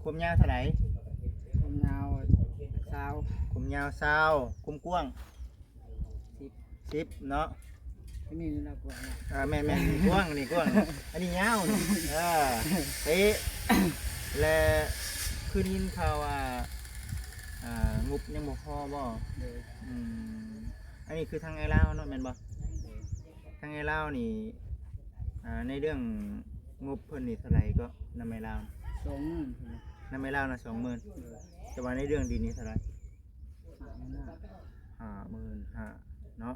ຄວາມຍາວເທົ່າໃດ? ຄວາມຍາວຊາວ ຄວາມຍາວຊາວ ຄວາມກວ້າງ ສິບ ສິບເນາະ. ອັນນີ້ລະກວ້າງເນາະ ອ່າ ແມ່ນໆ ນີ້ກວ້າງ ນີ້ກວ້າງ ອັນນີ້ຍາວນີ້ ເອີ ເຕະ ແລະ ຄືໄດ້ຍິນຂ່າວວ່າ ອ່າ ງົບຍັງບໍ່ພໍບໍ່? ໂດຍ ອືມ ອັນນີ້ຄືທາງອ້າຍລາວເນາະ ແມ່ນບໍ່? ໂດຍ ທາງອ້າຍລາວນີ້ ອ່າ ໃນເລື່ອງງົບເພິ່ນນີ້ເທົ່າໃດເກາະ ນຳອ້າຍລາວ? ສອງໝື່ນ ນຳອ້າຍລາວນະ ສອງໝື່ນ ໂດຍ ແຕ່ວ່າໃນເລື່ອງດິນນີ້ເທົ່າໃດ? ຫ້າໝື່ນຫ້າ ຫ້າໝື່ນຫ້າເນາະ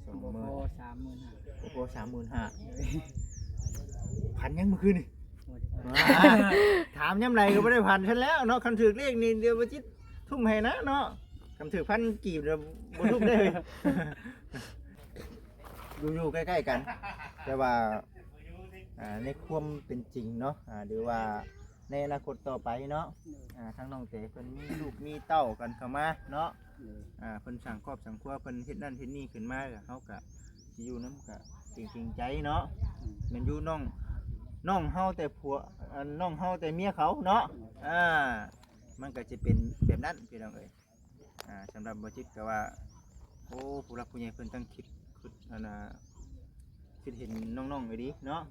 ສອງໝື່ນ ບໍ່ພໍສາມໝື່ນຫ້າ ບໍ່ພໍສາມໝື່ນຫ້າ ໂດຍ ຝັນຍັງມື້ຄືນນີ້? ບໍ່ໄດ້ຝັນ ອ່າ ຖາມຍາມໃດກໍບໍ່ໄດ້ຝັນຊັ້ນແລ້ວເນາະ. ຄັນຖືກເລກນີ້ ດຽວບໍ່ຈິດທຸ່ມໃຫ້ນະເນາະ ຄັນຖືກພັນກີບ ບໍ່ທຸ່ມເດ້. ຢູ່ໆ ໃກ້ໆ ກັນ ແຕ່ວ່າ ອ່າ ໃນຄວາມເປັນຈິງເນາະ ອ່າ ຫຼືວ່າໃນອະນາຄົດຕໍ່ໄປເນາະ ໂດຍ ອ່າ ທາງນ້ອງເຕເພິ່ນມີລູກມີເຕົ້າກັນເຂົ້າມາເນາະ ໂດຍ ອ່າ ເພິ່ນສ້າງຄອບສ້າງຄົວ ເພິ່ນເຮັດນັ້ນເຮັດນີ້ຂຶ້ນມາ ເຮົາກະຊິຢູ່ນຳກະເກງໃຈເນາະ ອືມ ແມ່ນຢູ່ນ້ອງ ນ້ອງເຮົາແຕ່ຜົວ ອ່າ ນ້ອງເຮົາແຕ່ເມຍເຂົາເນາະ ໂດຍ ອ່າ ມັນກະຈະເປັນແບບນັ້ນ ພີ່ນ້ອງເອີຍ. ອ່າ ສຳລັບບໍ່ຈິດກໍວ່າ ໂອ້ ຜູ້ຫຼັກຜູ້ໃຫຍ່ເພິ່ນຕັ້ງຄິດ ຄິດ ອັນນ່າ ຄິດເຫັນນ້ອງໆ ອີ່ຫຼີເນາະ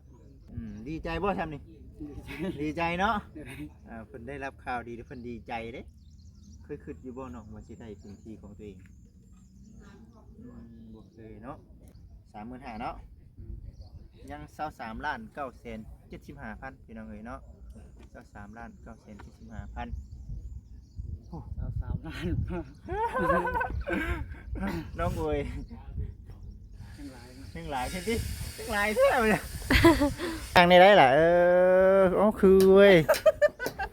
ອືມ ດີໃຈບໍ່ຊ່ຳນີ້? ດີໃຈ ດີໃຈເນາະ ໂດຍ ອ່າ ເພິ່ນໄດ້ຮັບຂ່າວດີ ເພິ່ນດີໃຈເດ້. ເຄີຍຄິດຢູ່ບໍ່ນ້ອງວ່າຊິໄດ້ເປັນທີ່ຂອງຕົວເອງ? ອືມ ບໍ່ເຄີຍເນາະ ສາມໝື່ນຫ້າເນາະ ອືມ ຍັງຊາວສາມລ້ານເກົ້າແສນເຈັດສິບຫ້າພັນ ພີ່ນ້ອງເອີຍເນາະ ຊາວສາມລ້ານເກົ້າແສນເຈັດສິບຫ້າພັນ ໂອ້ ຊາວສາມລ້ານ ນ້ອງເອີຍ ຍັງຫຼາຍເນາະ ຍັງຫຼາຍແທ້ຕິ ຍັງຫຼາຍແທ້ເວີຍ ນັ່ງໄດ້ໄດ໋ລະ ເອີ ໂອ້ ຄືເວີຍ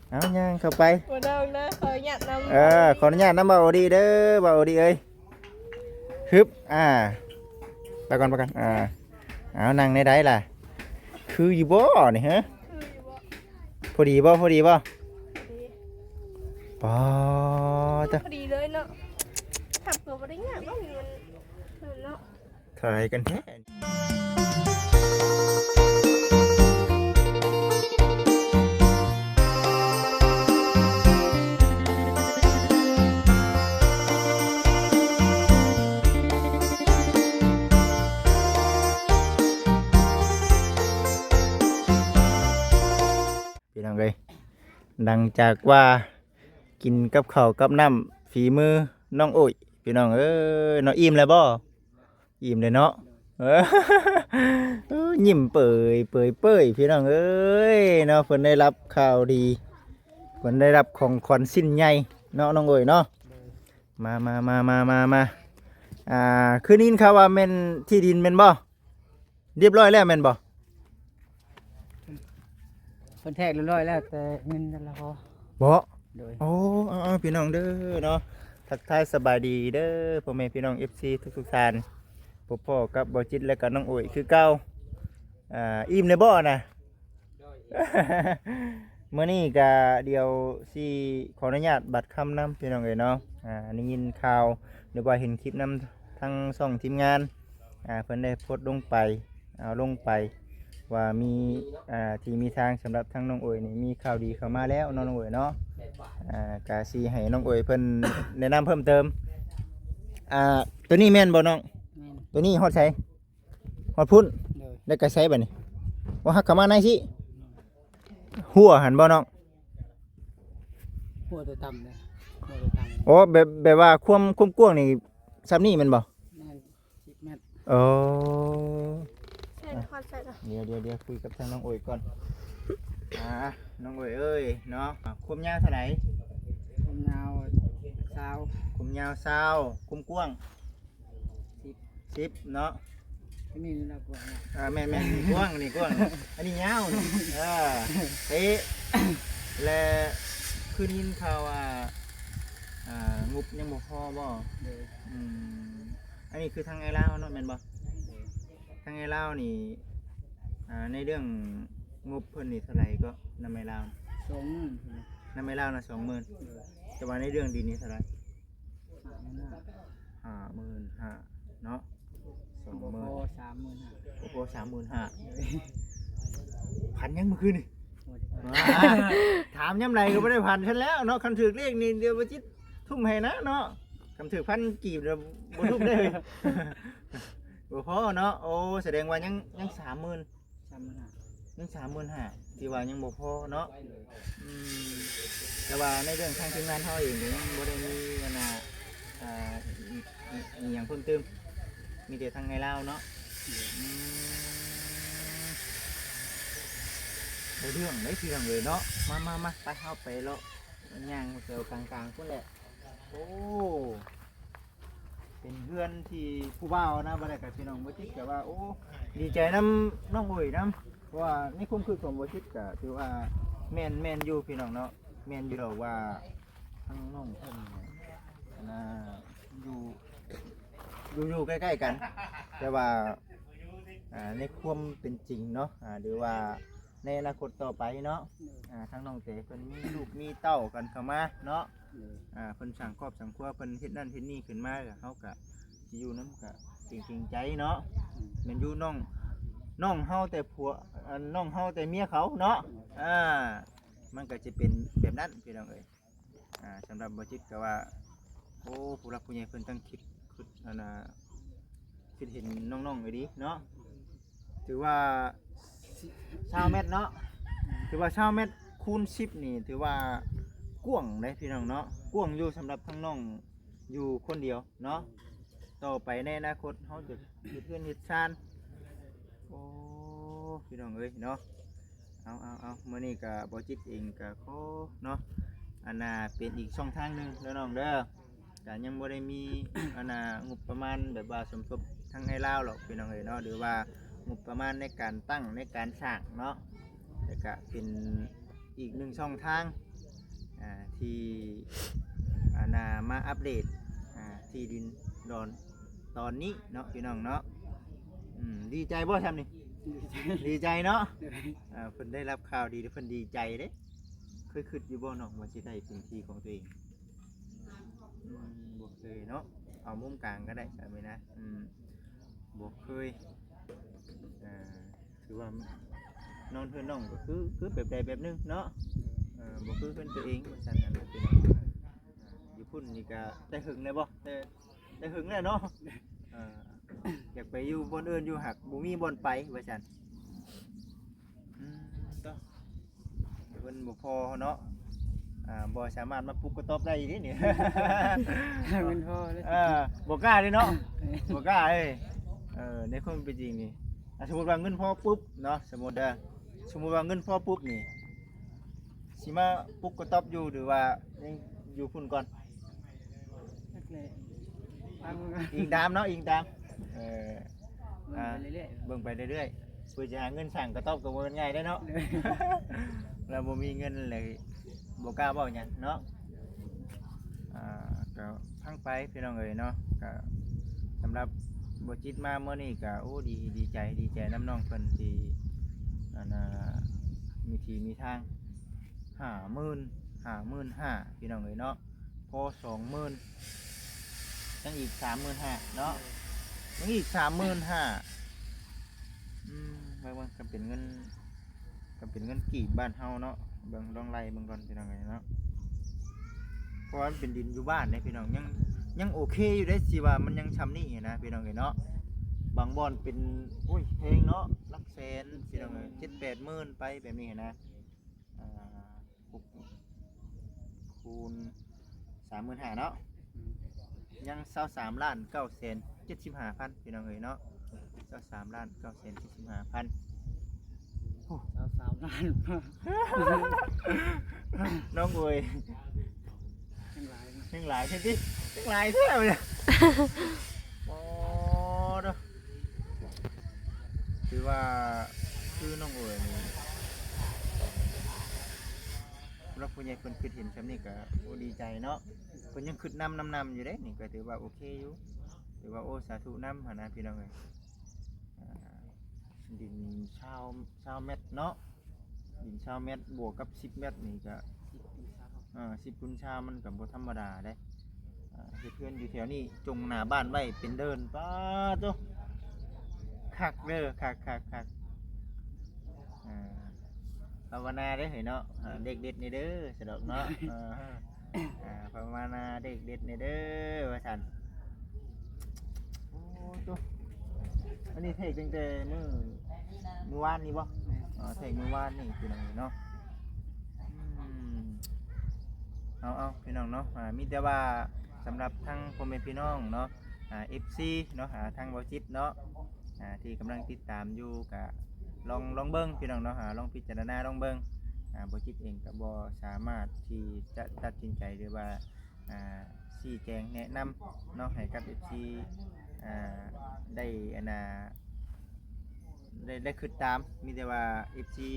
ເອົາຍ່າງເຂົ້າໄປ ບໍ່ໄດ້ນະ ຂໍອະນຸຍາດນຳ ເອີ ຂໍອະນຸຍາດນຳບ່າວໂອດີເດີ ບ່າວໂອດີເອີຍ. ຮຶບ ອ່າ ໄປກ່ອນ ໄປກ່ອນ ອ່າ ເອົາ ນັ່ງໄດ້ໄດ໋ລະ ຄືຢູ່ບໍ່ນີ້ ຮະ? ຄືຢູ່ບໍ່? ພໍດີບໍ່? ພໍດີບໍ່? ພໍດີ ປາດ ພໍດີເລີຍເນາະ ຂັບກໍບໍ່ໄດ້ຍາກເນາະ ມັນ ມັນເນາະ ເທົ່າໃດກັນແທ້? ພີ່ນ້ອງເອີຍ ຫຼັງຈາກວ່າກິນກັບເຂົ້າກັບນ້ຳຝີມືນ້ອງໂອ້ຍ ພີ່ນ້ອງເອີຍເນາະ ອີ່ມແລ້ວບໍ່? ອີ່ມເດ້ເນາະ ເອີ ຍິ້ມເປີຍເປີຍເປີຍ ພີ່ນ້ອງເອີຍເນາະ ເພິ່ນໄດ້ຮັບຂ່າວດີ ເພິ່ນໄດ້ຮັບຂອງຂວັນຊິ້ນໃຫຍ່ເນາະ ນ້ອງເອີຍເນາະ ມາ ມາ ມາ ມາ ມາ ອ່າ ຄືໄດ້ຍິນຂ່າວວ່າແມ່ນທີ່ດິນແມ່ນບໍ່? ຮຽບຮ້ອຍແລ້ວແມ່ນບໍ່? ເພິ່ນແທກຮຽບຮ້ອຍແລ້ວ ແຕ່ເງິນນັ້ນລະພໍ ບໍ່? ໂດຍ ໂອ້ ເອົາໆ ພີ່ນ້ອງເດີເນາະ ທັກທາຍສະບາຍດີເດີ ພໍ່ແມ່ພີ່ນ້ອງເອັຟຊີທຸກໆທ່ານ ພົບພໍ້ກັບບ່າວຈິດ ແລະກະນ້ອງໂອ້ຍຄືເກົ່າ ອ່າ ອີ່ມແລ້ວບໍ່ນະ? ມື້ນີ້ກະດຽວຊິຂໍອະນຸຍາດບັດຄຳນຳ ພີ່ນ້ອງເອີຍເນາະ ອ່າ ໄດ້ຍິນຂ່າວ ຫຼືວ່າເຫັນຄລິບນຳທາງຊ່ອງທີມງານ ອ່າ ເພິ່ນໄດ້ໂພສລົງໄປ ເອົາລົງໄປວ່າມີ ອ່າ ທີ່ມີທາງສຳລັບທາງນ້ອງໂອຍນີ້ ມີຂ່າວດີເຂົ້າມາແລ້ວເນາະ ນ້ອງໂອຍເນາະ ອ່າ ກະຊິໃຫ້ນ້ອງໂອຍເພິ່ນແນະນຳເພີ່ມເຕີມ ອ່າ ໂຕນີ້ແມ່ນບໍ່ນ້ອງ? ແມ່ນ ໂຕນີ້ຮອດໃສ? ຮອດພຸ້ນ ໂດຍ ແລ້ວກະໃສບາດນີ້? ບໍ່ ຫັກເຂົ້າມາໃນຊິ ຮົ້ວຫັ້ນບໍ່ນ້ອງ? ຮົ້ວໂຕຕ່ຳເດ້ ຮົ້ວໂຕຕ່ຳ ໂອ້ ແບບ ແບບວ່າຄວາມ ຄວາມກວ້າງນີ້ຊ່ຳນີ້ແມ່ນບໍ່? ແມ່ນ ສິບແມັດ ໂອ້ ດຽວ ດຽວ ດຽວ ຄຸຍກັບທາງນ້ອງໂອຍກ່ອນ ອ່າ ນ້ອງໂອຍເອີຍເນາະ ຄວາມຍາວເທົ່າໃດ? ຄວາມຍາວຊາວ ຄວາມຍາວຊາວ ຄວາມກວ້າງ ສິບ ສິບເນາະ ອັນນີ້ລະກວ້າງເນາະ ອ່າ ແມ່ນໆ ນີ້ກວ້າງ ນີ້ກວ້າງ ອັນນີ້ຍາວນີ້ ເອີ ເຕະ ແລະ ຄືໄດ້ຍິນຂ່າວວ່າ ອ່າ ງົບຍັງບໍ່ພໍບໍ່? ໂດຍ ອືມ ອັນນີ້ຄືທາງອ້າຍລາວເນາະ ແມ່ນບໍ່? ໂດຍ ທາງອ້າຍລາວນີ້ ອ່າ ໃນເລື່ອງງົບເພິ່ນນີ້ເທົ່າໃດເກາະ ນຳອ້າຍລາວ? ສອງໝື່ນ ນຳອ້າຍລາວນະ ສອງໝື່ນ ໂດຍ ແຕ່ວ່າໃນເລື່ອງດິນນີ້ເທົ່າໃດ? ຫ້າໝື່ນຫ້າ ຫ້າໝື່ນຫ້າເນາະ ສອງໝື່ນ ບໍ່ພໍສາມໝື່ນຫ້າ ບໍ່ພໍສາມໝື່ນຫ້າ ໂດຍ ຝັນຍັງມື້ຄືນນີ້? ບໍ່ໄດ້ຝັນ ถามยามใดก็บ่ได้พันซั่นแหล้วเนาะ คันถืกเลขนี่เดี๋ยวบ่จิตทุ่มให้นะเนาะ คันถืกพันกีบเดี๋ยวบ่ทุ่มเด้ บ่พอเนาะ โอ้ แสดงว่ายัง ยังสามหมื่น สามหมื่นห้า ยังสามหมื่นห้า ที่ว่ายังบ่พอเนาะ โดย อืม แต่ว่าในเรื่องทางทีมงานเฮาเองก็ยังบ่ได้มีอันน่ะ อ่า อี อี อีหยังเพิ่มเติม มีแต่ทางในลาวเนาะ โดย อืม ได้เรื่องเด้พี่น้องเอ้ยเนาะ มา มา มา ไป เฮาไปเลาะย่างแถวกลางๆ พุ้นแหละ โอ้ เป็นเฮือนที่ผู้บ่าวนะ บ่ได้กับพี่น้องบ่จิตก็ว่า โอ้ ดีใจนำน้องโอยนำ เพราะว่าในความคิดของบ่จิตก็ถือว่าแม่น แม่นอยู่พี่น้องเนาะ แม่นอยู่ดอกว่าทั้งน้องเพิ่นนะ อยู่ อยู่ อยู่ใกล้ๆ กัน แต่ว่า อ่า ในความเป็นจริงเนาะ อ่า หรือว่าในอนาคตต่อไปเนาะ โดย อ่า ทางน้องเต๋เพิ่นมีลูกมีเต้ากันเข้ามาเนาะ โดย อ่า เพิ่นสร้างครอบสร้างครัว เพิ่นเฮ็ดนั่นเฮ็ดนี่ขึ้นมา ก็ เฮาก็สิอยู่นำก็เกรงๆ ใจเนาะ อืม แม่นอยู่น้อง น้องเฮาแต่ผัว อ่า น้องเฮาแต่เมียเขาเนาะ โดย อ่า มันก็จะเป็นแบบนั้นพี่น้องเอ้ย อ่า สำหรับบ่จิตก็ว่า โอ้ ผู้หลักผู้ใหญ่เพิ่นตั้งคิด คิด อันน่ะ คิดเห็นน้องๆ อีหลีเนาะ ถือว่าซาวเมตรเนาะ ถือว่าซาวเมตรคูณสิบนี่ ถือว่ากว้างเด้พี่น้องเนาะ กว้างอยู่สำหรับทางน้องอยู่คนเดียวเนาะ ต่อไปในอนาคตเฮาจะเฮ็ดเรือนเฮ็ดซาน โอ้ พี่น้องเอ้ยเนาะ เอา เอา เอา มื้อนี้ก็บ่จิตเองก็ขอเนาะ อันน่ะ เป็นอีกช่องทางหนึ่งเด้อน้องเด้อ ก็ยังบ่ได้มี อันน่ะ งบประมาณแบบว่าสมทบทางในลาวหรอกพี่น้องเอ้ยเนาะ หรือว่างบประมาณในการตั้งในการสร้างเนาะ แต่ก็เป็นอีกหนึ่งช่องทาง อ่า ที่ อันน่ะ มาอัปเดต อ่า ที่ดินดอนตอนนี้เนาะพี่น้องเนาะ อืม ดีใจบ่ซำนี่ ดีใจ ดีใจเนาะ โดย อ่า เพิ่นได้รับข่าวดี เพิ่นดีใจเด้ เคยคิดอยู่บ่น้องว่าสิได้เป็นที่ของตัวเอง อืม บ่เคยเนาะ เอามุมกลางก็ได้ สามีนะ อืม บ่เคย อ่า ถือว่านอนเฮือนน้องก็คือ คือแบบใดแบบหนึ่งเนาะ เออ บ่คือเฮือนตัวเองว่าซั่นนะพี่น้อง อ่า อยู่พุ้นนี่ก็แต่หึงแล้วบ่ แต่ แต่หึงแล้วเนาะ เออ อยากไปอยู่บ่อนอื่นอยู่ หากบ่มีบ่อนไปว่าซั่น อืม โต เพิ่นบ่พอเนาะ อ่า บ่สามารถมาปลุกกระต๊อบได้อีกเด้นี่ เงินพอเลย เออ บ่กล้าเด้เนาะ บ่กล้าเอ้ย เออ ในความเป็นจริงนี่ อ่ะ สมมุติว่าเงินพอปุ๊บเนาะ สมมุติเด้อ สมมุติว่าเงินพอปุ๊บนี่ สิมาปลุกกระต๊อบอยู่ หรือว่ายังอยู่พุ้นก่อน จักแหละ ฟังก่อน อิงตามเนาะ อิงตาม เออ เบิ่งไปเรื่อยๆ อ่า เบิ่งไปเรื่อยๆ เพื่อจะหาเงินสร้างกระต๊อบก็บ่แม่นง่ายเด้เนาะ โดย แล้วบ่มีเงินเลย บ่กล้าเว้าหยังเนาะ อ่า ก็ฟังไปพี่น้องเอ้ยเนาะ ก็สำหรับบ่จิตมามื้อนี้ก็ โอ้ ดี ดีใจ ดีใจนำน้องเพิ่นที่ อันน่ะ มีที่มีทาง ห้าหมื่น ห้าหมื่นห้า พี่น้องเอ้ยเนาะ พอสองหมื่น ยังอีกสามหมื่นห้าเนาะ ยังอีกสามหมื่นห้า อืม เบิ่งๆ ก็เป็นเงิน ก็เป็นเงินกีบบ้านเฮาเนาะ เบิ่ง ลองไล่เบิ่งก่อนพี่น้องเอ้ยเนาะ เพราะว่ามันเป็นดินอยู่บ้านเด้พี่น้อง ยัง ยังโอเคอยู่เด้ สิว่ามันยังช่ำนี้นะพี่น้องเอ้ยเนาะ บางบ่อนเป็น โอ้ย แพงเนาะ หลักแสนพี่น้องเอ้ย เจ็ดแปดหมื่นไปแบบนี้นะ อ่า หก คูณ สามหมื่นห้าเนาะ อืม ยังซาวสามล้านเก้าแสนเจ็ดสิบห้าพัน พี่น้องเอ้ยเนาะ ซาวสามล้านเก้าแสนเจ็ดสิบห้าพัน โอ้ ซาวสามล้าน น้องเอ้ย ยังหลายเนาะ ยังหลายแท้ติ ยังหลายแท้เนี่ย โอ้ เด้อ ถือว่าคือน้องเอ๋ยนี่ ผู้หลักผู้ใหญ่เพิ่นคิดเห็นซำนี้ก็ โอ้ ดีใจเนาะ เพิ่นยังคิดนำ นำ นำอยู่เด้ นี่ก็ถือว่าโอเคอยู่ ถือว่า โอ้ สาธุนำหั้นนะพี่น้องเอ๋ย อ่า ดินซาว ซาวเมตรเนาะ ดินซาวเมตรบวกกับสิบเมตรนี่ก็ สิบคูณซาว เออ สิบคูณซาวมันก็บ่ธรรมดาเด้ อ่า เฮ็ดเฮือนอยู่แถวนี้ จงหน้าบ้านไว้เป็นเดิน ป๊าดโธ่ คักเด้อ คัก คัก คัก อ่า ພາວະນາເດີເຮີ້ຍເນາະ ເອີ ເດັກເດັດແດ່ເດີ ສະດອກເນາະ ເອີ ອ່າ ພາວະນາເດັກເດັດແດ່ເດີວ່າຊັ້ນ. ໂອ້ໂຕ ອັນນີ້ເທກຕັ້ງແຕ່ມື້ ມື້ວານນີ້ບໍ່? ແມ່ນ ອໍ ເທກມື້ວານນີ້ພີ່ນ້ອງເອີຍເນາະ. ອືມ ເອົາໆ ພີ່ນ້ອງເນາະ ອ່າ ມີແຕ່ວ່າສຳລັບທາງພໍ່ແມ່ພີ່ນ້ອງເນາະ ອ່າ ເອັຟຊີເນາະ ອ່າ ທາງເບົາຈິດເນາະ ອ່າ ທີ່ກຳລັງຕິດຕາມຢູ່ ກະລອງ ລອງເບິ່ງພີ່ນ້ອງເນາະ ອ່າ ລອງພິຈາລະນາລອງເບິ່ງ. ອ່າ ເບົາຈິດເອງກະບໍ່ສາມາດທີ່ຈະຕັດສິນໃຈ ຫຼືວ່າ ອ່າ ຊີ້ແຈງແນະນຳເນາະ ໃຫ້ກັບເອັຟຊີ ອ່າ ໄດ້ ອັນນ່າ ໄດ້ ໄດ້ຄິດຕາມ. ມີແຕ່ວ່າເອັຟຊີ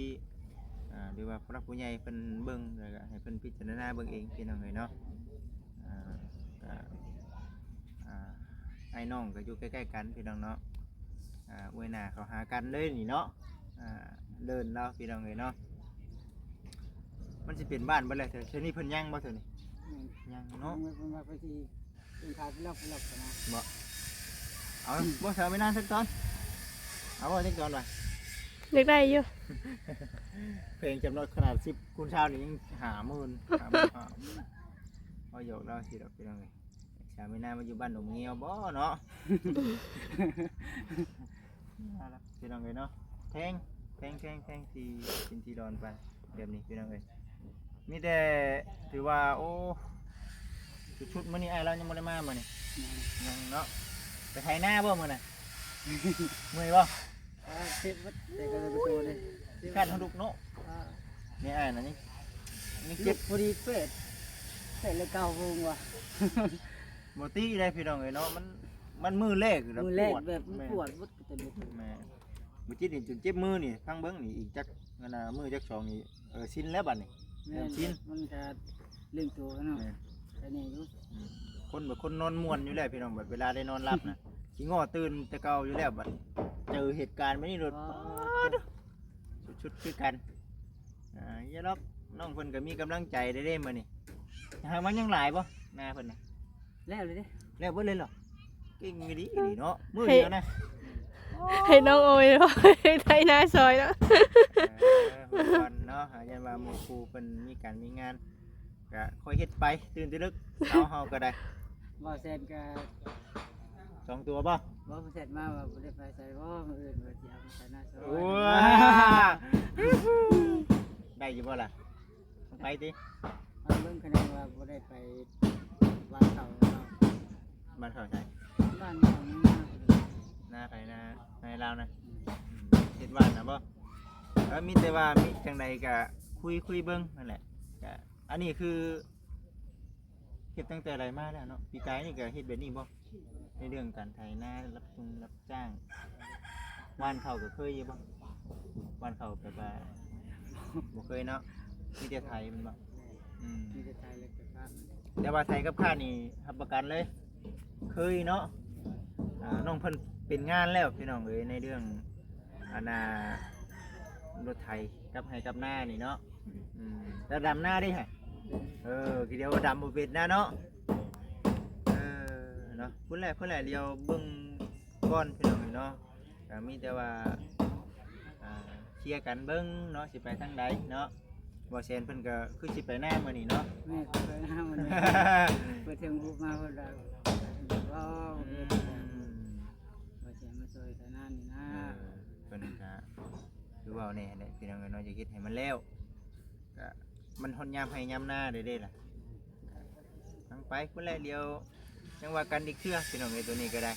ອ່າ ຫຼືວ່າຜູ້ຫຼັກຜູ້ໃຫຍ່ເພິ່ນເບິ່ງ ແລ້ວກະໃຫ້ເພິ່ນພິຈາລະນາເບິ່ງເອງ ພີ່ນ້ອງເອີຍເນາະ. ອ່າ ກະ ອ່າ ອ້າຍນ້ອງກະຢູ່ໃກ້ໆກັນ ພີ່ນ້ອງເນາະ. ອ່າ ອວຍໜ້າເຂົ້າຫາກັນເລີຍນີ້ເນາະ. ອ່າ ເດີ່ນລາວ ພີ່ນ້ອງເອີຍເນາະ. ມັນຊິເປັນບ້ານເບິດແລ້ວ ເທື່ອນີ້ເພິ່ນຍັງບໍ່ເທື່ອນີ້? ອືມ ຍັງເນາະ. ເພິ່ນວ່າເພິ່ນຊິເປັນຂາຍເປັນລັອກເປັນລັອກນະ. ບໍ່ ເອົາບໍ່ ສາວແມ່ນາງຈັກຕອນ ເອົາບໍ່ຈັກຕອນວ່າ ຢາກໄດ້ຢູ່. ເພງຈຳນວນຂະໜາດສິບຄູນຊາວນີ້ຍັງຫ້າໝື່ນ ຫ້າໝື່ນ ເວົ້າຫຍອກລາວຊື່ດອກ ພີ່ນ້ອງເອີຍ. ສາວມີນາມາຢູ່ບ້ານດົງງຽວບໍ່ເນາະ? ເອົາລະ ພີ່ນ້ອງເອີຍເນາະ ແພງ ແພງ ແພງ ແພງ ທີ່ກິນທີ່ດອນໄປແບບນີ້ ພີ່ນ້ອງເອີຍ. ມີແຕ່ຖືວ່າ ໂອ້ ສຸດໆ ມື້ນີ້ອ້າຍລາວຍັງບໍ່ໄດ້ມາມື້ນີ້. ຍັງ ຍັງເນາະ. ໄປໄຖນາບໍ່ມື້ນັ້ນ? ເມື່ອຍບໍ່? ອ່າ ເຈັບໝົດ ແຕ່ກໍໄດ້ປະຕູເດ້ ຂີ້ຄ້ານເຮົາລຸກເນາະ. ອ່າ ແມ່ອ້າຍນະ ຍັງ ຍັງເຈັບ ລຸກພໍດີເປດ ເປດແລ້ວເກົ້າໂມງວ່າ. ບໍ່ຕິໄດ້ພີ່ນ້ອງເອີຍເນາະ ມັນ ມັນມື້ແລກ ມື້ແລກແບບມັນປວດໝົດ ແມ່ນ ແມ່ນ. ມື້ຈິດນີ້ຈົນເຈັບມືນີ້ ຟັງເບິ່ງນີ້ ອີກຈັກ ອັນນ່າ ມື້ຈັກສອງນີ້ ເອີ ຊິນແລ້ວບັດນີ້ ແມ່ນ ເລີ່ມຊິນ ມັນກະລືມຕົວເນາະ. ແມ່ນ ໄຄແນ່ຢູ່. ອືມ ຄົນແບບຄົນນອນມ່ວນຢູ່ແລ້ວພີ່ນ້ອງ ບັດເວລາໄດ້ນອນຫຼັບນະ ຂີ້ງໍ້ຕື່ນແຕ່ເກົ່າຢູ່ແລ້ວ ບັດເຈີເຫດການແບບນີ້ໂລດ ອໍ ປາດ ສຸດໆຄືກັນ. ອ່າ ຢ່າດອກ ນ້ອງເພິ່ນກໍມີກຳລັງໃຈໄດ້ເດ້ມື້ນີ້. ຫາ ມັນຍັງຫຼາຍບໍ່ ນາເພິ່ນນະ? ແລ້ວເລີຍເດ້. ແລ້ວເບິດເລີຍເນາະ. ເກັ່ງອີ່ຫຼີເນາະ ມື້ດຽວນະ ໃຫ້ນ້ອງໂອຍ ໄຖນາຊ່ອຍເນາະ. ເອີ ເນາະ ຢ້ານວ່າໝູ່ຄູ່ເພິ່ນມີການມີງານ ກະຄ່ອຍເຮັດໄປ ຕື່ນແຕ່ດຶກ ເອົາເຮົາກໍໄດ້. ບໍ່ແຊນກະ ສອງຕົວບໍ່? ບໍ່ແຊນມາວ່າບໍ່ໄດ້ໄປໃສບໍ່ ມື້ອື່ນວ່າຊິເອົາໄປນາຊ່ອຍ. ໂອ້ ໄດ້ຢູ່ບໍ່ລະ? ໄປຕິ ໄປເບິ່ງ ຄະແນນວ່າບໍ່ໄດ້ໄປຫວ່ານເຂົ້າເນາະ. ຫວ່ານເຂົ້າໃສ? ຫວ່ານເຂົ້ານາ ນາໃຜ? ນາ ນາລາວນະ. ອືມ ເຮັດຫວ່ານນະບໍ່? ເອີ ມີແຕ່ວ່າມີຈັ່ງໃດກະຄຸຍ ຄຸຍເບິ່ງຫັ້ນແຫຼະ. ກະ ອັນນີ້ຄື ເຮັດຕັ້ງແຕ່ໃດມາແລ້ວເນາະ? ປີກາຍນີ້ກໍເຮັດແບບນີ້ບໍ່? ໃນເລື່ອງການໄຖນາ ຮັບຈ້າງ ຮັບຈ້າງ ຫວ່ານເຂົ້າກໍເຄີຍຢູ່ບໍ່? ຫວ່ານເຂົ້າແບບວ່າ ບໍ່ເຄີຍເນາະ ມີແຕ່ໄຖແມ່ນບໍ່? ອືມ ມີແຕ່ໄຖແລ້ວກໍຄາດ. ແຕ່ວ່າໄຖກັບຄາດນີ້ຮັບປະກັນເລີຍ ເຄີຍເນາະ. ອ່າ ນ້ອງເພິ່ນເປັນງານແລ້ວພີ່ນ້ອງເອີຍ ໃນເລື່ອງ ອັນນ່າ ລົດໄຖກັບໄຮ່ກັບນານີ້ເນາະ. ອືມ ແລ້ວດຳນາເດ້ຫະ? ເອີ ຄືດຽວວ່າດຳບໍ່ເປັນນະເນາະ. ເອີ ເນາະ ພຸ້ນແຫຼະ ພຸ້ນແຫຼະ ດຽວເບິ່ງກ່ອນພີ່ນ້ອງເນາະ. ກໍມີແຕ່ວ່າ ອ່າ ເຄຍກັນເບິ່ງເນາະ ຊິໄປທາງໃດເນາະ. ບໍ່ແຊນເພິ່ນກໍຄືຊິໄປນາມື້ນີ້ເນາະ. ແມ່ນ ໄປນາມື້ນີ້ ເພິ່ນເຖິງບຸກມາເພິ່ນວ່າ ອືມ ບໍ່ແຊນມາຊ່ອຍໄຖນານີ້ນະ. ເອີ ເພິ່ນກໍ ຄືເວົ້າແນ່ແຫຼະພີ່ນ້ອງເອີຍເນາະ ຢາກເຮັດໃຫ້ມັນແລ້ວ ກະມັນຮອດຍາມໄຮ່ຍາມນາແລ້ວເດ້ລະ. ທາງໄປພຸ້ນແຫຼະ ດຽວຈັ່ງວ່າກັນອີກເທື່ອພີ່ນ້ອງເອີຍ ໂຕນີ້ກໍໄດ້.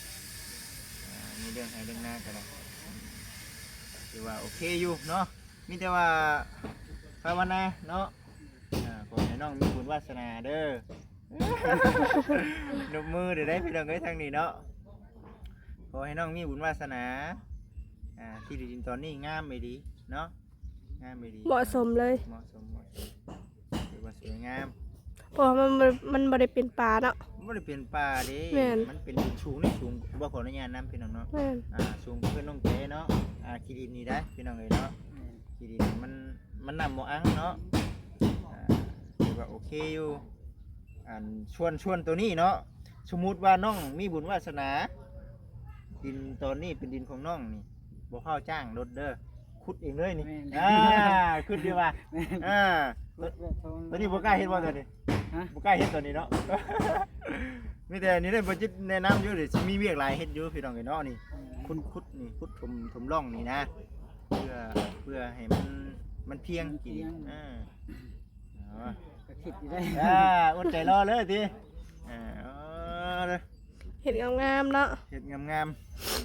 ອ່າ ມີເລື່ອງໄຮ່ເລື່ອງນາກໍໄດ້ ຖືວ່າໂອເຄຢູ່ເນາະ. ມີແຕ່ວ່າພາວະນາເນາະ ອ່າ ຂໍໃຫ້ນ້ອງມີບຸນວາສະໜາເດີ. ນົບມືເດີໄດ໋ພີ່ນ້ອງເອີຍ ທາງນີ້ເນາະ. ຂໍໃຫ້ນ້ອງມີບຸນວາສະໜາ ອ່າ ທີ່ດິນຕອນນີ້ງາມອີ່ຫຼີເນາະ ງາມອີ່ຫຼີ ເໝາະສົມເລີຍ ເໝາະສົມ ເໝາະສົມ ຖືວ່າສວຍງາມ ເພາະວ່າມັນ ມັນ ມັນບໍ່ໄດ້ເປັນປ່າເນາະ ບໍ່ໄດ້ເປັນປ່າເດ້. ແມ່ນ ມັນເປັນດິນສູງ ດິນສູງ ບໍ່ ຂໍອະນຸຍາດນຳພີ່ນ້ອງເນາະ. ແມ່ນ ອ່າ ສູງກວ່າເຮືອນນ້ອງແຕເນາະ. ອ່າ ຂີ້ດິນນີ້ໄດ໋ພີ່ນ້ອງເອີຍເນາະ ແມ່ນ ຂີ້ດິນມັນ ມັນນ້ຳບໍ່ອັງເນາະ. ອ່າ ຖືວ່າໂອເຄຢູ່. ອັນ ສ່ວນ ສ່ວນໂຕນີ້ເນາະ ສົມມຸດວ່ານ້ອງມີບຸນວາສະໜາ ດິນຕອນນີ້ເປັນດິນຂອງນ້ອງນີ້ ບໍ່ຟ້າວຈ້າງລົດເດີ ຂຸດເອງເລີຍນີ້ ແມ່ນ ອ່າ ຄິດຢູ່ວ່າ ແມ່ນ ອ່າ ຂຸດແບບທອງ ຕອນນີ້ບໍ່ກ້າເຮັດບໍ່ຕອນນີ້? ຮະ? ບໍ່ກ້າເຮັດຕອນນີ້ເນາະ ມີແຕ່ນີ້ແຫຼະ ບໍ່ຈິດແນະນຳຢູ່ ເດ ຊິມີວຽກຫຼາຍເຮັດຢູ່ພີ່ນ້ອງເອີຍເນາະ ນີ້ ອືມ ຂຸດ ຂຸດນີ້ ຂຸດຖົມ ຖົມຮ່ອງນີ້ນະ ເພື່ອ ເພື່ອໃຫ້ມັນ ມັນພຽງ ມັນພຽງ ກິນ ອ່າ ເນາະ ກໍຄິດຢູ່ໄດ໋ ອ່າ ອົດໃຈລໍເລີຍຕິ ອ່າ ເອົາເດີ ເຮັດງາມໆເນາະ ເຮັດງາມໆ ອື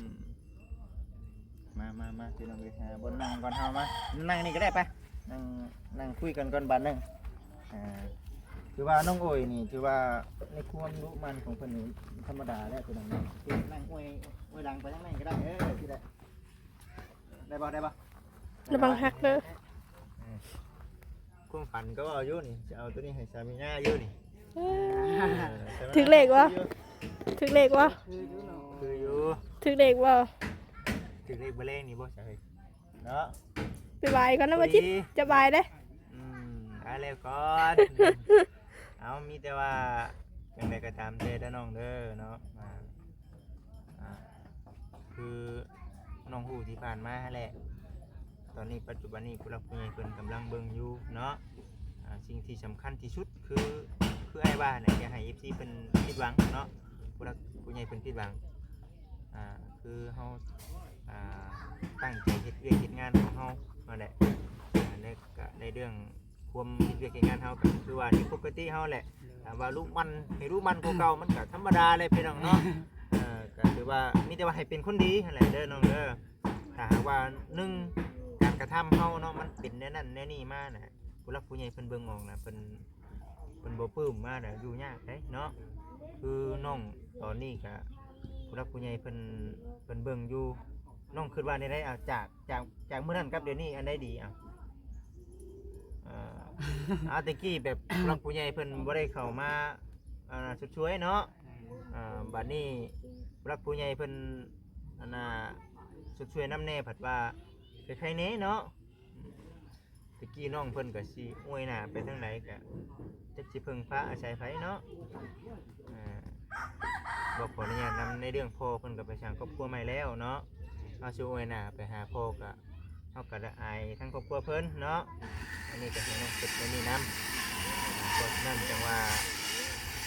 ມ ມາ ມາ ມາ ພີ່ນ້ອງເອີຍ ຫາບ່ອນນັ່ງກ່ອນເຮົາ ມາ ນັ່ງນີ້ກໍໄດ້ ໄປ ນັ່ງ ນັ່ງຄຸຍກັນກ່ອນບາດໜຶ່ງ ອ່າ ຖືວ່ານ້ອງໂອຍນີ້ ຖືວ່າໃນຄວາມດຸໝັ່ນຂອງເພິ່ນນີ້ ທຳມະດາແລ້ວ ພີ່ນ້ອງເນາະ ນັ່ງອວຍ ອວຍຫຼັງໄປທາງນັ້ນກໍໄດ້ ເອີ ທີ່ໄດ້ ໄດ້ບໍ່ ໄດ້ບໍ່? ລະວັງຫັກເດີ ເອີ ຄວາມຝັນກໍເວົ້າຢູ່ນີ້ ຈະເອົາໂຕນີ້ໃຫ້ສາມີນາຢູ່ນີ້ ເອີ ເອີ ຖືກເລກບໍ່? ຖືກເລກບໍ່? ຄືຢູ່ເນາະ ຄືຢູ່ ຖືກເລກບໍ່? ຖືກເລກມື້ແລງນີ້ບໍ່ ສາເອີຍ ເນາະ ໄປບາຍກ່ອນນະ ບໍ່ຈິດ ສະບາຍເດ້ ອືມ ໄປແລ້ວກ່ອນ ເອົາ ມີແຕ່ວ່າ ຈັ່ງໃດກໍຕາມແຕ່ເດີນ້ອງເດີເນາະ ອ່າ ອ່າ ຄືນ້ອງຮູ້ທີ່ຜ່ານມາຫັ້ນແຫຼະ ຕອນນີ້ປັດຈຸບັນນີ້ຜູ້ຫຼັກຜູ້ໃຫຍ່ເພິ່ນກຳລັງເບິ່ງຢູ່ເນາະ ອ່າ ສິ່ງທີ່ສຳຄັນທີ່ສຸດຄື ຄືອ້າຍວ່າຫັ້ນແຫຼະ ຢ່າໃຫ້ເອັຟຊີເພິ່ນຜິດຫວັງເນາະ ຜູ້ຫຼັກຜູ້ໃຫຍ່ເພິ່ນຜິດຫວັງ ອ່າ ຄືເຮົາ ອ່າ ຕັ້ງໃຈເຮັດວຽກເຮັດງານຂອງເຮົານັ້ນແຫຼະ ອ່າ ໃນ ກະໃນເລື່ອງຄວາມເຮັດວຽກເຮັດງານເຮົາກໍຄືວ່ານີ້ປົກກະຕິເຮົາແຫຼະ ຖາມວ່າດຸໝັ່ນ ໃຫ້ດຸໝັ່ນກວ່າເກົ່າ ມັນກໍທຳມະດາແຫຼະພີ່ນ້ອງເນາະ ເອີ ກໍຖືວ່າມີແຕ່ວ່າໃຫ້ເປັນຄົນດີຫັ້ນແຫຼະເດີນ້ອງເດີ ຖ້າຫາກວ່າ ໜຶ່ງ ການກະທຳເຮົາເນາະ ມັນເປັນແນວນັ້ນແນວນີ້ມານະ ຜູ້ຫຼັກຜູ້ໃຫຍ່ເພິ່ນເບິ່ງອອກນະ ເພິ່ນ ເພິ່ນບໍ່ປຶ້ມມາແລ້ວຢູ່ຍາກເດ້ເນາະ ຄືນ້ອງຕອນນີ້ກະຜູ້ຫຼັກຜູ້ໃຫຍ່ເພິ່ນ ເພິ່ນເບິ່ງຢູ່ ນ້ອງຄິດວ່າແນວໃດ? ເອົາ ຈາກ ຈາກ ຈາກມື້ນັ້ນກັບດຽວນີ້ອັນໃດດີ? ເອົາ ເອີ ເອົາແຕ່ກີ້ແບບຜູ້ຫຼັກຜູ້ໃຫຍ່ເພິ່ນບໍ່ໄດ້ເຂົ້າມາ ອ່າ ຊົດຊ່ວຍເນາະ ອ່າ ບາດນີ້ຜູ້ຫຼັກຜູ້ໃຫຍ່ເພິ່ນ ອັນນ່າ ຊົດຊ່ວຍນຳແດ່ ພັດວ່າໄຄແນ່ເນາະ. ແຕ່ກີ້ນ້ອງເພິ່ນກໍຊິອວຍໜ້າໄປທາງໃດກໍຈັກຊິເພິ່ງພາອາໄສໃຜເນາະ ອ່າ ບໍ່ຂໍອະນຸຍາດນຳໃນເລື່ອງພໍ່ເພິ່ນກໍໄປສ້າງຄອບຄົວໃໝ່ແລ້ວເນາະ ເຮົາຊິອວຍໜ້າໄປຫາພໍ່ກໍ ເຮົາກໍໄດ້ອາຍທາງຄອບຄົວເພິ່ນເນາະ ອັນນີ້ກໍໃຫ້ນ້ອງຄິດແນວນີ້ນຳ ເພາະສະນັ້ນຈັ່ງວ່າ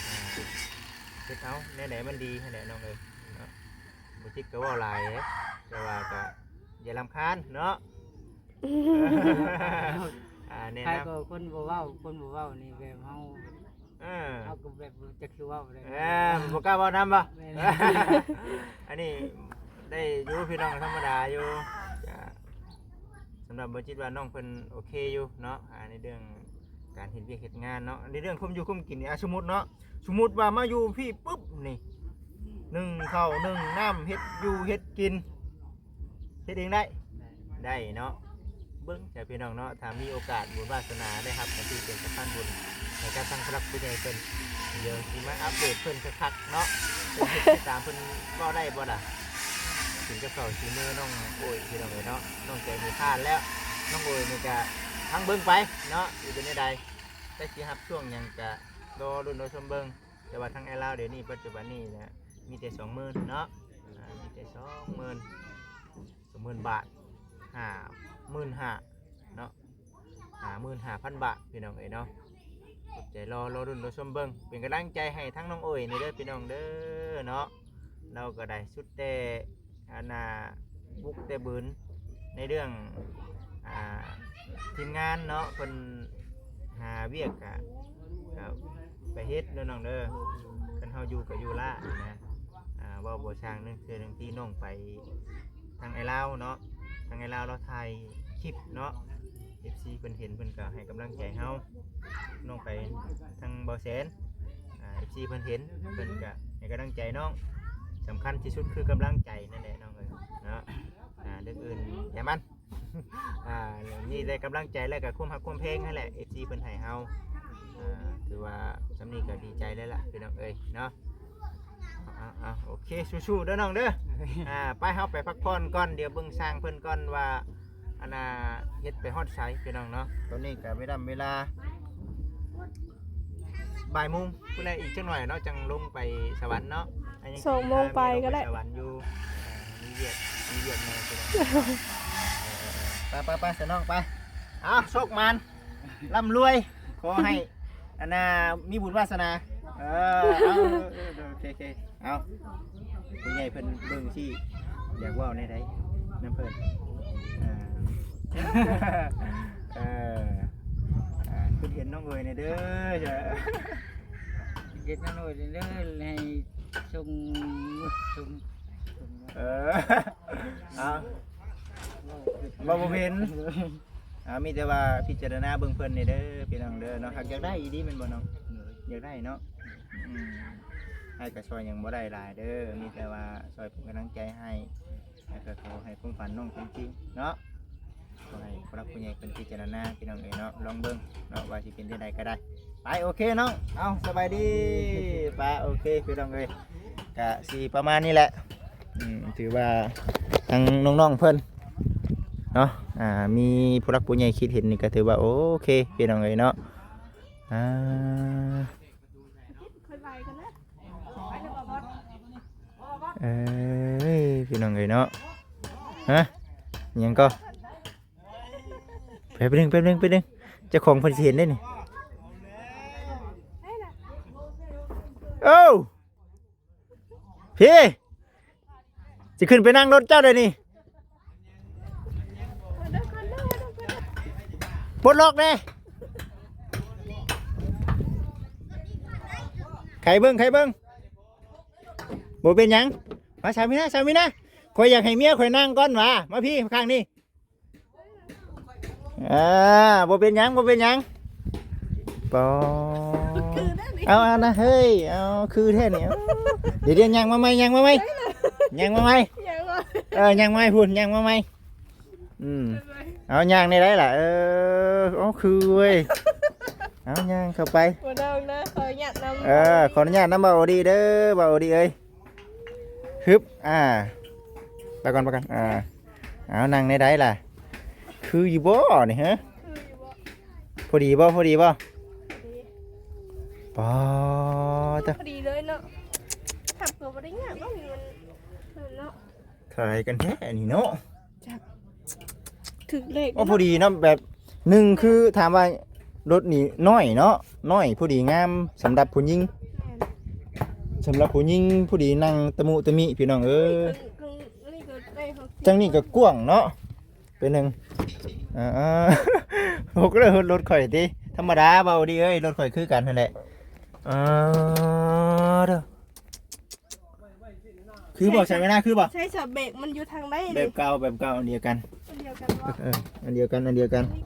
ອ່າ ເຮັດເອົາແນວໃດມັນດີຫັ້ນແຫຼະນ້ອງເອີຍເນາະ ບໍ່ຈິດກໍເວົ້າຫຼາຍເດ້ ແຕ່ວ່າກໍຢ່າລຳຄານເນາະ. ອ່າ ແນະນຳ ໃຜກໍຄົນບໍ່ເວົ້າ ຄົນບໍ່ເວົ້ານີ້ແບບເຮົາ ເອີ ເຮົາກໍແບບບໍ່ຈັກຊິເວົ້າເລີຍ ເອີ ບໍ່ກ້າເວົ້ານຳບໍ່? ແມ່ນ ອັນນີ້ໄດ້ຢູ່ພີ່ນ້ອງ ທຳມະດາຢູ່ ກະສຳລັບບໍ່ຈິດວ່ານ້ອງເພິ່ນໂອເຄຢູ່ເນາະ ອ່າ ໃນເລື່ອງການເຮັດວຽກເຮັດງານເນາະ ໃນເລື່ອງຄວາມຢູ່ຄວາມກິນນີ້ ອ່າ ສົມມຸດເນາະ ສົມມຸດວ່າມາຢູ່ພີ້ປຶບນີ້ ໜຶ້ງເຂົ້າໜຶ້ງນ້ຳ ເຮັດຢູ່ເຮັດກິນ ເຮັດເອງໄດ້ ໄດ້ເນາະ ເບິ່ງເດີພີ່ນ້ອງເນາະ ຖ້າມີໂອກາດບຸນວາສະໜາໄດ້ຮັບໜ້າທີ່ເປັນສະພານບຸນໃຫ້ກັບທາງຜູ້ຫຼັກຜູ້ໃຫຍ່ເພິ່ນ ດຽວຊິມາອັບເດດເພິ່ນຄັກໆເນາະ ເພິ່ນເຮັດໄປຕາມເພິ່ນເວົ້າໄດ້ບໍ່ລະ ກິນກັບເຂົ້າສີມືນ້ອງໂອຍພີ່ນ້ອງເອີຍເນາະ ນ້ອງໃຈບໍ່ພາດແລ້ວ ນ້ອງໂອຍນີ້ກະຟັງເບິ່ງໄປເນາະ ຊິເປັນແນວໃດ ຈັກຊິຮັບຊ່ວງຫຍັງກະລໍລຸ້ນລໍຊົມເບິ່ງ ແຕ່ວ່າທາງອ້າຍລາວດຽວນີ້ປັດຈຸບັນນີ້ນະ ມີແຕ່ສອງໝື່ນເນາະ ອ່າ ມີແຕ່ສອງໝື່ນ ສອງໝື່ນບາດ ຫ້າໝື່ນຫ້າເນາະ ຫ້າໝື່ນຫ້າພັນບາດ ພີ່ນ້ອງເອີຍເນາະ ອົດໃຈລໍ ລໍລຸ້ນລໍຊົມເບິ່ງ ເປັນກຳລັງໃຈໃຫ້ທາງນ້ອງໂອຍນີ້ເດີພີ່ນ້ອງເດີເນາະ ລາວກໍໄດ້ສຸດແຕ່ ອັນນ່າ ບຸກແຕ່ບືນໃນເລື່ອງ ອ່າ ທີມງານເນາະ ເພິ່ນຫາວຽກກະ ກະໄປເຮັດເດີນ້ອງເດີ ຄັນເຮົາຢູ່ກະຢູ່ລ້ານະ ອ່າ ເວົ້າບໍ່ຊ່າງ ໜຶ່ງເທື່ອໜຶ່ງທີ່ນ້ອງໄປທາງອ້າຍລາວເນາະ ທາງອ້າຍລາວລາວຖ່າຍຄລິບເນາະ ເອັຟຊີເພິ່ນເຫັນເພິ່ນກະໃຫ້ກຳລັງໃຈເຮົາ ນ້ອງໄປທາງບ່າວແສນ ອ່າ ເອັຟຊີເພິ່ນເຫັນ ເພິ່ນກະໃຫ້ກຳລັງໃຈນ້ອງ ສຳຄັນທີ່ສຸດຄືກຳລັງໃຈນັ້ນແຫຼະນ້ອງເອີຍເນາະ ອ່າ ເລື່ອງອື່ນຢ່າມັນ ອ່າ ມີແຕ່ກຳລັງໃຈ ແລະກະຄວາມຮັກຄວາມແພງຫັ້ນແຫຼະ ເອັຟຊີເພິ່ນໃຫ້ເຮົາ ອ່າ ຖືວ່າສ່ຳນີ້ກະດີໃຈແລ້ວລະພີ່ນ້ອງເອີຍເນາະ ເອົາ ເອົາ ເອົາ ໂອເຄ ສູ້ໆເດີນ້ອງເດີ ອ່າ ໄປ ເຮົາໄປພັກຜ່ອນກ່ອນ ດຽວເບິ່ງຊ່າງເພິ່ນກ່ອນວ່າ ອັນນ່າ ເຮັດໄປຮອດໃສພີ່ນ້ອງເນາະ ຕອນນີ້ກະເວລາ ເວລາບ່າຍໂມງພຸ້ນແຫຼະ ອີກຈັກໜ້ອຍເນາະ ຈັ່ງລົງໄປສະຫວັນເນາະ ອັນນີ້ ສອງໂມງປາຍກໍໄດ້ ສະຫວັນຢູ່ ເອີ ມີວຽກ ມີວຽກແດ່ພີ່ນ້ອງ ເອີ ເອີ ເອີ ໄປໆໆ ສະນ້ອງໄປ. ເອົາ ໂຊກໝານ ລ່ຳລວຍ ຂໍໃຫ້ ອັນນ່າ ມີບຸນວາສະໜາ. ເອີ ເອົາ ເອີ ໂອເຄໆ ເອົາ ຜູ້ໃຫຍ່ເພິ່ນເບິ່ງຊິ ຢາກເວົ້າແນວໃດນຳເພິ່ນ. ເອີ ເອີ ເອີ ຄິດເຫັນນ້ອງເອີຍແດ່ເດີ. ເຮັດນ້ອງເອີຍເດີ ໃຫ້ສົ່ງ ສົ່ງ ເອີ ເອົາ ເວົ້າບໍ່ເປັນ. ເອົາ ມີແຕ່ວ່າພິຈາລະນາເບິ່ງເພິ່ນນີ້ເດີ ພີ່ນ້ອງເດີເນາະ. ຫາກຢາກໄດ້ອີ່ຫຼີແມ່ນບໍ່ນ້ອງ? ຢາກໄດ້ເນາະ. ອືມ ອ້າຍກໍຊ່ອຍຫຍັງບໍ່ໄດ້ຫຼາຍເດີ ມີແຕ່ວ່າຊ່ອຍເປັນກຳລັງໃຈໃຫ້ ແລ້ວກໍຂໍໃຫ້ຄວາມຝັນນ້ອງເປັນຈິງເນາະ. ຂໍໃຫ້ຜູ້ຫຼັກຜູ້ໃຫຍ່ເພິ່ນພິຈາລະນາ ພີ່ນ້ອງເອີຍເນາະ. ລອງເບິ່ງເນາະ ວ່າຊິເປັນຈັ່ງໃດກໍໄດ້. ໄປ ໂອເຄນ້ອງ ເອົາ ສະບາຍດີ. ໄປ ໂອເຄ ພີ່ນ້ອງເອີຍ ກະຊິປະມານນີ້ແຫຼະ. ອືມ ຖືວ່າທາງນ້ອງໆເພິ່ນເນາະ ອ່າ ມີຜູ້ຫຼັກຜູ້ໃຫຍ່ຄິດເຫັນນີ້ ກໍຖືວ່າໂອເຄ ພີ່ນ້ອງເອີຍເນາະ. ອ່າ ເອີຍ ພີ່ນ້ອງເອີຍເນາະ. ຮະ ຫຍັງກໍ ແປັບໜຶ່ງ ແປັບໜຶ່ງ ແປັບໜຶ່ງ ເຈົ້າຂອງເພິ່ນຊິເຫັນໄດ໋ນີ້. ໂອ້ ພີ່ ຊິຂຶ້ນໄປນັ່ງລົດເຈົ້າໄດ໋ນີ້. ປົດລັອກແດ່. ໄຂເບິ່ງ ໄຂເບິ່ງ. ບໍ່ເປັນຫຍັງ. ມາ ສາວມີນາ ສາວມີນາ. ຂ້ອຍຢາກໃຫ້ເມຍຂ້ອຍນັ່ງກ່ອນຫວາ. ມາພີ້ຂ້າງນີ້. ອ່າ ບໍ່ເປັນຫຍັງ ບໍ່ເປັນຫຍັງ. ປອ ເອົາ ເອົານະ ເຮີ້ຍ ເອົາ ຄືແທ້ນີ້. ເອົາ ດຽວໆ ຍ່າງມາໃໝ່ ຍ່າງມາໃໝ່ ຍ່າງມາໃໝ່. ເອີ ຍ່າງມາໃໝ່ພຸ້ນ ຍ່າງມາໃໝ່. ອືມ ເອົາ ຍ່າງແນວໃດລະ. ເອີ ເອົາ ຄືເວີຍ. ເອົາ ຍ່າງເຂົ້າໄປ. ບໍ່ຕ້ອງເດີ ຂໍອະນຸຍາດນຳ. ເອີ ຂໍອະນຸຍາດນຳບ່າວໂອດີເດີ ບ່າວໂອດີເອີຍ. ຮຶບ ອ່າ ໄປກ່ອນ ໄປກ່ອນ. ອ່າ ເອົາ ນັ່ງແນວໃດລະ ຄືຢູ່ບໍ່ນີ້ ຮະ? ຄືຢູ່ບໍ່? ພໍດີບໍ່? ພໍດີບໍ່? ພໍດີ. ປອ ພໍດີເລີຍເນາະ. ທຳຕົວບໍ່ໄດ້ຍາກເນາະ ມັນເນາະ. ເທົ່າໃດກັນແທ້ອັນນີ້ເນາະ? ຈັກ ຖືກເລກ. ໂອ້ ພໍດີເນາະ. ແບບໜຶ່ງຄືຖາມວ່າລົດນີ້ນ້ອຍເນາະ ນ້ອຍ ພໍດີງາມສຳລັບຜູ້ຍິງ. ແມ່ນ ສຳລັບຜູ້ຍິງ ພໍດີນັ່ງຕະມຸຕະມິ ພີ່ນ້ອງເອີຍ. ເທິງ ເທິງນີ້ກໍໄດ້ຫົກສິບ ຈັ່ງນີ້ກໍກວ້າງເນາະ. ເປັນຫຍັງ? ອ່າ ຫົກເລີຍ ລົດຂ້ອຍຕິ ທຳມະດາ ບ່າວໂອດີເອີຍ ລົດຂ້ອຍຄືກັນຫັ້ນແຫຼະ. ອ່າ ເດີ ຄືບໍ່ ສາວມີນາ ຄືບໍ່? ໃຊ້ສະເບກມັນຢູ່ທາງໃດ? ແບບເກົ່າ ແບບເກົ່າ ອັນດຽວກັນ ອັນດຽວກັນບໍ່? ເອີ ອັນດຽວກັນ ອັນດຽວກັນ. ນີ້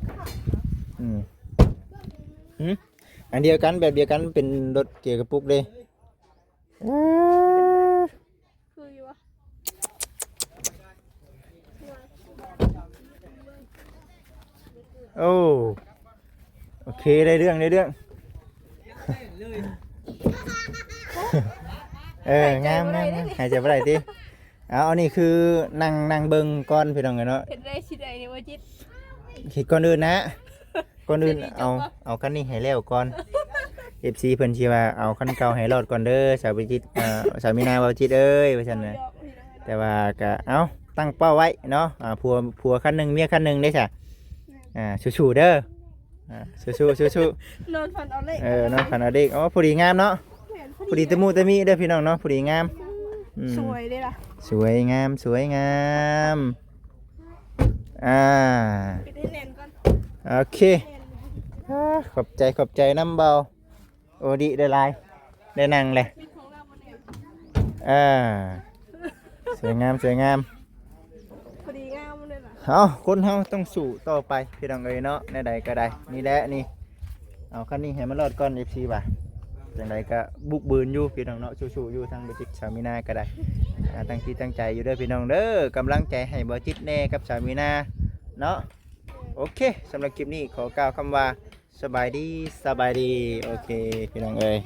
ອືມ ຫຶ ອັນດຽວກັນ ແບບດຽວກັນ ເປັນລົດເກຍກະປຸກເດ້. ເອີ ຄືຢູ່ບໍ່? ໂອ້ ໂອເຄ ໄດ້ເລື່ອງ ໄດ້ເລື່ອງ. ເອີ ຫາຍໃຈບໍ່ໄດ້ເດ້ນີ້ ຫາຍໃຈບໍ່ໄດ້ຕິ. ເອົາ ອັນນີ້ຄືນັ່ງ ນັ່ງເບິ່ງກ່ອນ ພີ່ນ້ອງເອີຍເນາະ. ເຮັດໄດ້ຊິໄດ້ນີ້ບໍ່ຈິດ? ເຮັດກ່ອນອື່ນນະ ກ່ອນອື່ນ ຊິໄດ້ຈົບ ເອົາ ເອົາຄັນນີ້ໃຫ້ແລ້ວກ່ອນ. ເອັຟຊີ ເພິ່ນຊິວ່າ ເອົາຄັນເກົ່າໃຫ້ລອດກ່ອນເດີ ສາວວິຈິດ ເອີ ສາວມີນາ ບ່າວຈິດເອີຍ ວ່າຊັ້ນນະ. ແຕ່ວ່າກະ ເອົາ ຕັ້ງເປົ້າໄວ້ເນາະ ອ່າ ຜົວ ຜົວຄັນໜຶ່ງ ເມຍຄັນໜຶ່ງເດ້ຊະ. ອ່າ ສູ້ໆເດີ ອ່າ ສູ້ໆ ສູ້ໆ. ນອນຝັນເອົາເລກ ເອີ ນອນຝັນເອົາເລກ. ໂອ້ ພໍດີງາມເນາະ. ແມ່ນ ພໍດີ ພໍດີຕະມຸຕະມິເດີພີ່ນ້ອງເນາະ ພໍດີງາມ. ອືມ ອືມ ສວຍເດ້ລະ ສວຍງາມ ສວຍງາມ. ອ່າ ປິດໃຫ້ແໜ້ນກ່ອນ. ໂອເຄ ອ່າ ຂອບໃຈ ຂອບໃຈນຳເບົາ ໂອດີ ໄດ້ຫຼາຍ ໄດ້ນັ່ງແຫຼະ. ເອີ ສວຍງາມ ສວຍງາມ ພໍດີງາມເລີຍລະ. ເອົາ ຄົນເຮົາຕ້ອງສູ້ຕໍ່ໄປ ພີ່ນ້ອງເອີຍເນາະ ແນວໃດກໍໄດ້. ນີ້ແຫຼະນີ້ ເອົາຄັນນີ້ໃຫ້ມັນລອດກ່ອນ ເອັຟຊີ ວ່າ. ຈັ່ງໃດກໍບຸກບືນຢູ່ພີ່ນ້ອງເນາະ ສູ້ໆຢູ່ ທັງບໍ່ຈິດ ສາວມີນາກໍໄດ້. ອ່າ ຕັ້ງຈິດຕັ້ງໃຈຢູ່ເດີພີ່ນ້ອງເດີ ກຳລັງໃຈໃຫ້ບໍ່ຈິດແດ່ກັບສາວມີນາເນາະ. ໂອເຄ ສຳລັບຄລິບນີ້ຂໍກ່າວຄຳວ່າ ສະບາຍດີ ສະບາຍດີ. ໂອເຄ ພີ່ນ້ອງເອີຍ